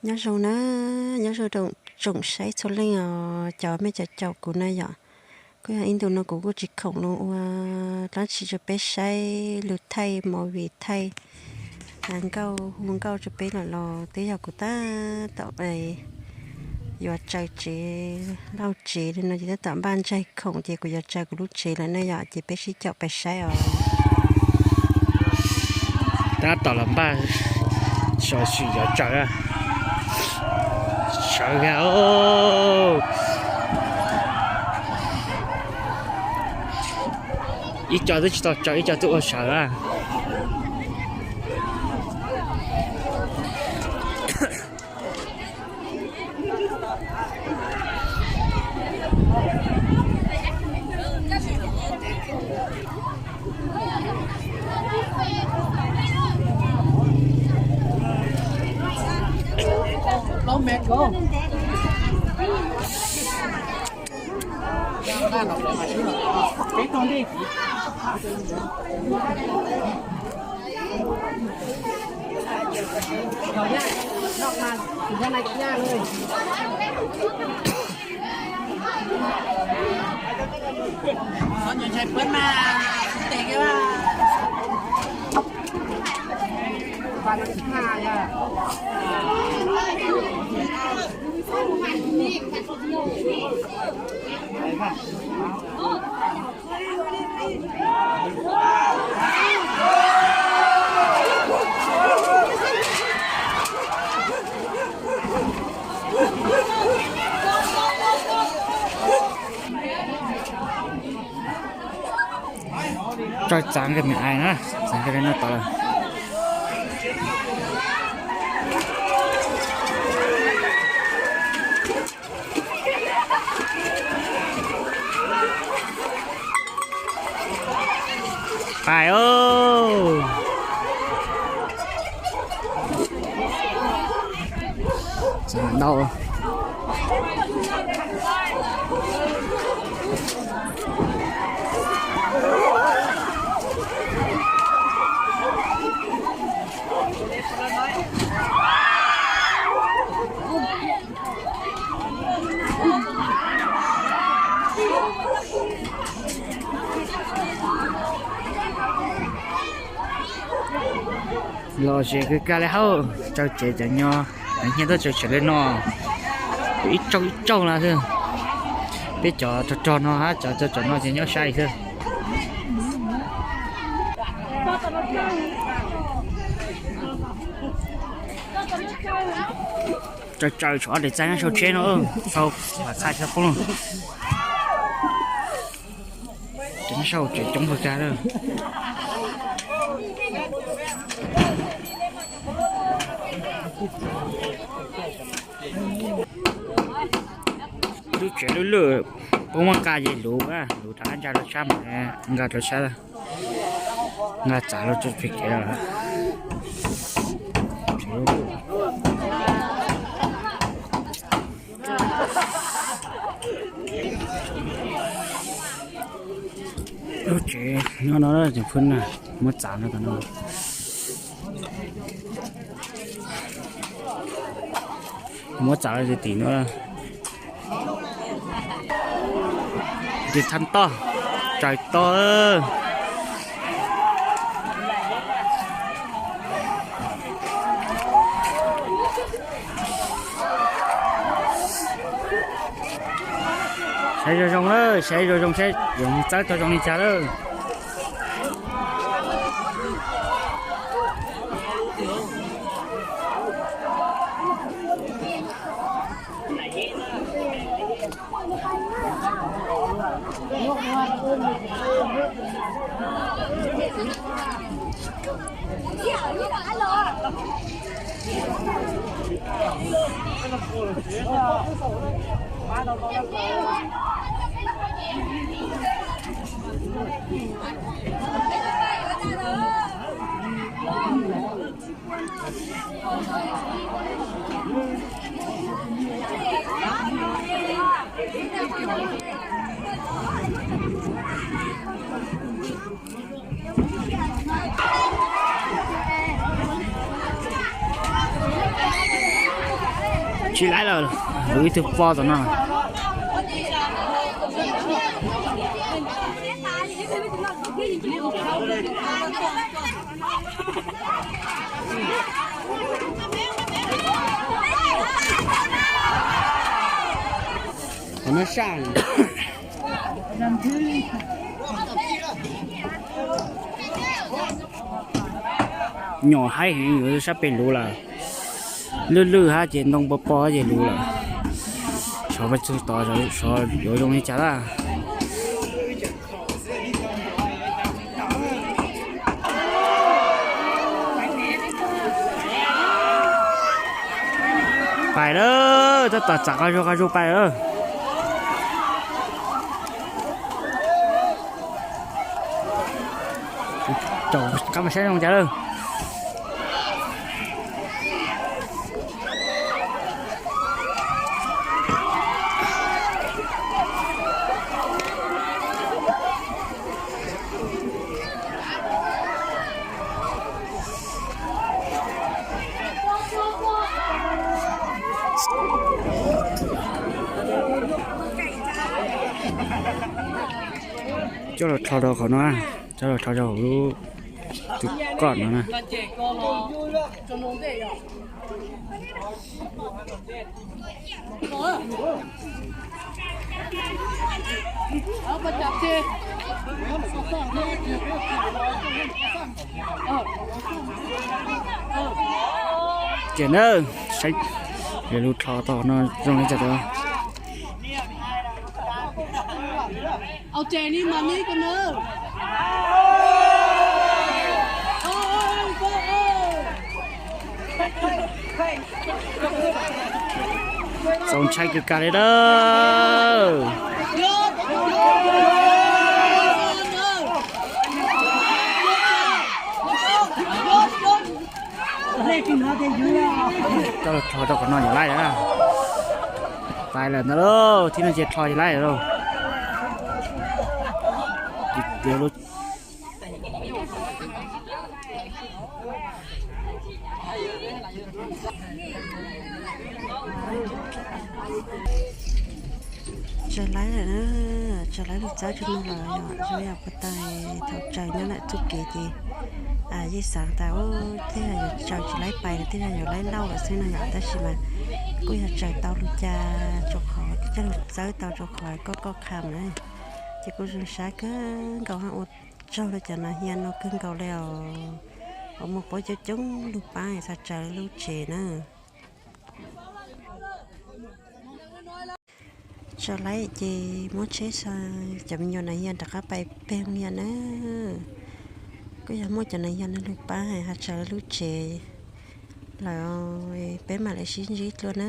Nyob zoo na, nyob zoo tsoom saib txhua leej os, cov mej cov caum kuv na yom. Kuj yog ib ntu no kuv kuj tsis khoom los ua dlaab tsi rau peb saib, lug thaij movie, thaij nkauj hu nkauj rau peb lawm los twb yog kuv tab tom yuav tsaws tsev, lauj tsev li no ces tab tom npaj ntsaig khoom ces kuv yuav tsaws kuv lub tsev lawm ne yom, ces peb sib caum pais saib os. Tab tom los npaj sawv tsees yuav tsaws, sawv a. Ib co twb tsis tau tsaws, ib co twb ua sawv a. Tsaws txav nkawd me ais na, txav nkawd li no tod lawm. Pais os. Txav ntau. Los ze kawg kag li hauj, tsaws tsev cov nyo, cov nyiaj tuaj tsaws tsev li no, ib tsoog ib tsoog no xwb. Peb cov rog rog no hab cov cov no ces nyob saib xwb. Tsaws tsaws tshuav ob daim txaij nyob sau tsheb no, sau qhov txhaj tsheb poob lawm. Ces nyob sau tsev coob kawg kag lawm. Lub tsev lwj lwj, puab muab nqa ces luv, luv rov qab ntsa rau sab mas nqa rau sab, nqa txav rau pem kev. Lub tsev nyob no ces phooj ywg, muab txav no, muab txav rau tim tim no. Tis thab toj, tsaws toj. Saib zoo zoo lawm, saib zoo zoo saib yuav mus txawb tau zoo li cas lawm. Tsis laib lawm, luv ib tug pob tom no. Qhov no saj. Nyom haib heev, yuav sab pem luv lawm. Lwj lwj hab ces ntoo pob pob ces luv lawm. Sov pes tsawg tod, sov yuav zoo li cas lawm. Pais lawm, tab tom txav qab zug qab zug pais lawm. Caum qab mas saib zoo cas lawm. Coj los rho rau qhov no, coj los rho rau hauv lub tus koj no na. Ces na, saib lub rho tau no zoo li cas. Txaus ntshai kawg kiag li lawm. Coj los rho rau qhov no yog laib lawm. Pais lawm ntag lauj, thib no ces rho yog laib lawm lauj. Tsaws laib lawm na, tsaws laib lug txawb tso no lawm yom, zoo yam puas tau thaum tsaws nyob ntawm txuj kev ces yeej xaav tas ub tej zaum yuav tsaws tsis laib pais los tej zaug yuav laib lauj lawm xwb no yom, tab sis mas kuj yog tsaws tau lug ca rau qhov coj lug txawb tau rau qhov koj koj qha na, ces kuj zoo sab kawg nkaus hab ua tsaug rau cov nas hias no kawg nkaus li os, uas muaj puab coob coob lug paab txhad tsaws lub tsev na. Tsaws laib ces muab tsheb xa cov me nyuam nas hias rov qab pais peg mus yom na. Kuj yog muaj cov nas hias no lug paab has tsaws lub tsev lawm, peb mam li sib ntsib dlua na.